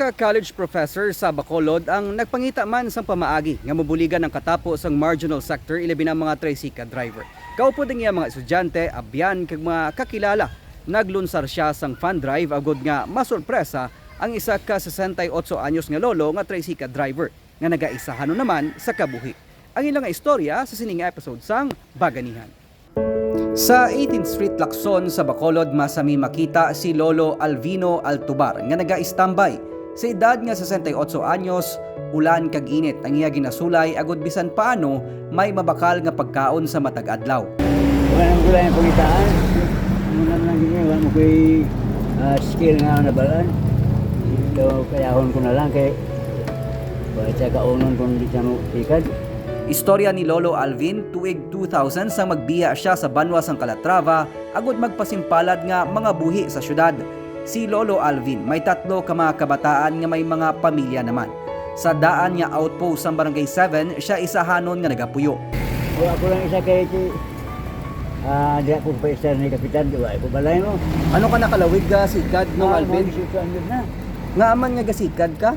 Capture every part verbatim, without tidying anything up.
Ka college professor sa Bacolod ang nagpangita man sang pamaagi nga mabuligan ang katapo sang marginal sector, ilabi na ang mga tricycle driver. Kaupod ang iya mga estudyante, abyan, kag mga kakilala, naglunsar siya sang fund drive agod nga masurpresa ang isa ka sesenta y ocho anyos nga lolo nga tricycle driver nga nagaisahanon naman sa kabuhi. Ang ila nga istorya sa sini nga episode sang Baganihan. Sa eighteenth Street, Lacson, sa Bacolod, masami makita si Lolo Alvino Altubar nga nagaistambay. Sa edad nga sesenta y ocho anyos, ulan kag init ang iya ginasulay agud bisan paano may mabakal nga pagkaon sa matag adlaw. Wala nang gulay ang pangitaan. Ano na lang yun, wala mo ko'y, ah, skill nga nabalaan. So, kayahon ko na lang kay wala siya kaunon kung di siya mo ikad. Istorya ni Lolo Alvin, tuig two thousand sang magbiya siya sa banwa sang Calatrava agud magpasimpalad nga mangabuhi sa syudad. Si Lolo Alvin may tatlo ka mga kabataan nga may mga pamilya naman. Sa daan nga outpost sang Barangay seven, siya isahanon nga nagapuyo. Wala ko lang isa kay si, ah, di ako pa isa ni Kapitan, di ba? Ako balay mo. Ano ka nakalawig ka, sikad, no, Ah, Alvin? Mga disiotso anyos na. Nga man nga gasikad ka?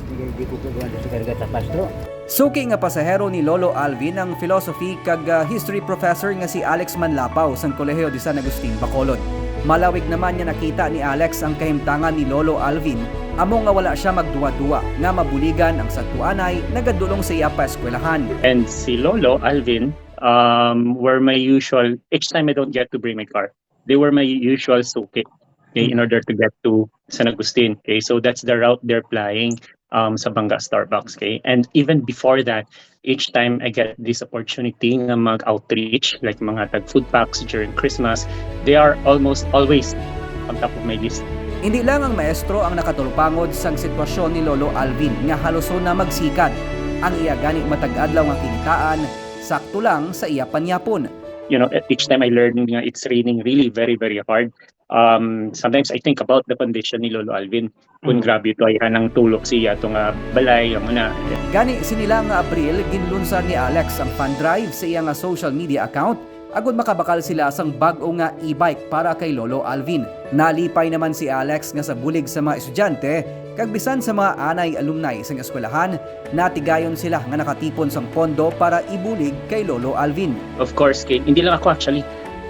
Hindi, hindi ko po sa karga sa pastro. Suki nga pasahero ni Lolo Alvin ang philosophy kag, ah, history professor nga si Alex Manlapaw sang Kolehiyo de San Agustin, Bacolod. Malawig naman nga nakita ni Alex ang kahimtangan ni Lolo Alvin, amo nga wala siya magduwa-duwa nga mabuligan ang sadtuanay nagadulong sa iya paeskwelahan. And si Lolo Alvin, um, were my usual, each time I don't get to bring my car, they were my usual suki, okay, in order to get to San Agustin. Okay, so that's the route they're plying, um, sa Banga Starbucks. Okay, and even before that, each time I get this opportunity nga mag-outreach, like mga tag food packs during Christmas, they are almost always on top of my list. Hindi lang ang maestro ang nakatulpangod sang sitwasyon ni Lolo Alvin nga haluson na magsikad. Ang iya gani matag adlaw nga kinitaan, sakto lang sa iya panyapon. You know, e-, each time I learn nga it's raining really very, very hard, um, sometimes I think about the condition ni Lolo Alvin. Kung Mm. grabe to, ay anang tulok siya to nga balay, amo na. Gani, sini lang nga Abril, ginlunsar ni Alex ang fund drive sa iya nga social media account agud makabakal sila sang bag-o nga e-bike para kay Lolo Alvin. Nalipay naman si Alex nga sa bulig sa mga estudyante kag bisan sa mga anay alumni sang eskwelahan, natigayon sila nga nakatipon sang pondo para ibulig kay Lolo Alvin. Of course, kay, hindi lang ako actually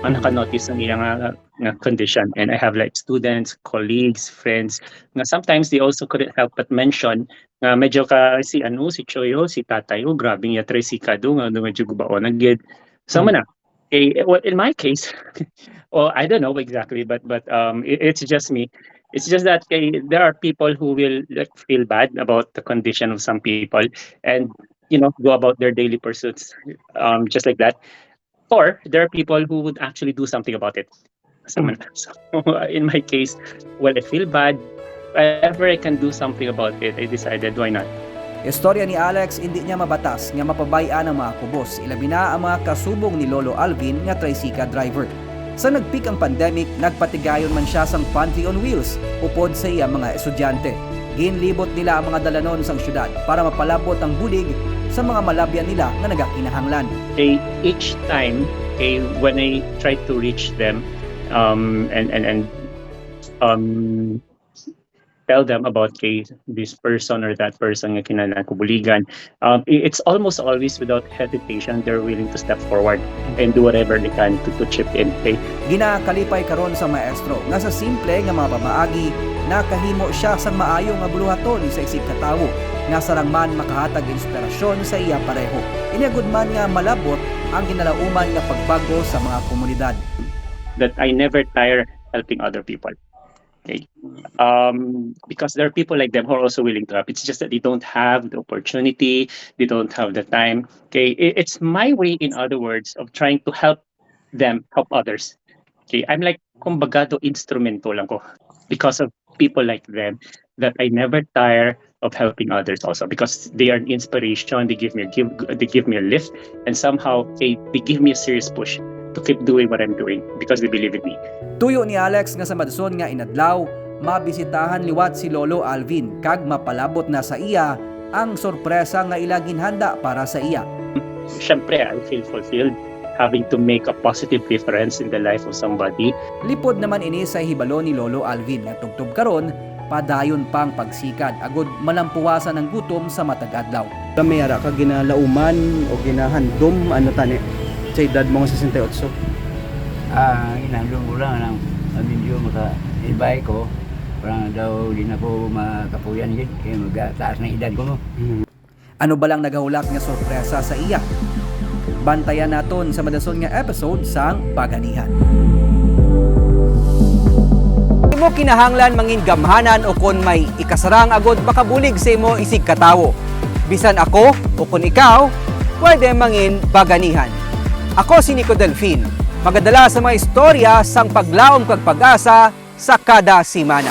ang Mm. naka-notice ang iya nga, nga condition. And I have, like, students, colleagues, friends, nga sometimes they also couldn't help but mention nga medyo ka, si ano, si Choyo, si tatay, oh, grabe nga trisikado, nga ano, medyo gubaon na gid. So, Mm. man na, eh, well, in my case, oh, I don't know exactly, but, but, um, it, it's just me. It's just that kay, there are people who will, like, feel bad about the condition of some people and, you know, go about their daily pursuits, um, just like that. Or there are people who would actually do something about it. So, Mm. so, in my case, well, I feel bad. Whenever I can do something about it, I decided, why not? Istorya ni Alex, hindi niya mabatas nga mapabay-an ang mga kubos, ilabi na ang mga kasubong ni Lolo Alvin nga tricycle driver. Sa nag-peak ang pandemic, nagpatigayon man siya sang Pantry on Wheels upod sa iya mga estudyante. Ginlibot nila ang mga dalanon sang syudad para mapalabot ang bulig sa mga malabyan nila nga nagakinahanglan. Kay each time, kay when I try to reach them, um, and, and, and, um, tell them about kay this person or that person nga kinahanglan ko buligan, um, i-, it's almost always without hesitation they're willing to step forward and do whatever they can to, to chip in. Okay? Ginakalipay karon sa maestro nga sa simple nga mga pamaagi, nakahimo siya sang maayo nga buluhaton sa isigkatawo nga sarang man makahatag inspirasyon sa iya pareho. Ini agud man nga malabot ang ginalauman nga pagbag-o sa mga komunidad. That I never tire helping other people. Okay. Um, because there are people like them who are also willing to help. It's just that they don't have the opportunity, they don't have the time. Okay. I-, it's my way, in other words, of trying to help them help others. Okay. I'm like, kumbaga, do instrumento lang ko because of people like them that I never tire of helping others also because they are an inspiration. They give me a give, they give me a lift, and somehow they, they give me a serious push to keep doing what I'm doing because they believe in me. Tuyo ni Alex nga sa madson nga inadlaw, mabisitahan liwat si Lolo Alvin kag mapalabot na sa iya ang sorpresa nga ila ginhanda para sa iya. Siyempre, I feel fulfilled having to make a positive difference in the life of somebody. Lipod naman ini sa hibalo ni Lolo Alvin nga tubtob karon Padayon pa ang pagsikad agod malampuwasan ang gutom sa matag adlaw. Kami ara ka ginalauman o ginahandom, ano tani, sa edad mo nga sesenta y ocho. Ah, ginahambal ko lang nang medyo maka-ibay ko. Parang daw di na ko makapuyan gid kay magtaas na edad ko, no? Ano ba lang nagahulak nga sorpresa sa iya? Bantayan naton sa madason nga episode sang Baganihan. Imo kinahanglan mangin gamhanan o kon may ikasarang agod makabulig sa imo isig katawo. Bisan ako o kon ikaw, pwede mangin baganihan. Ako si Nico Delfin, magadala sa mga istorya sang paglaom kag pag-asa sa kada semana.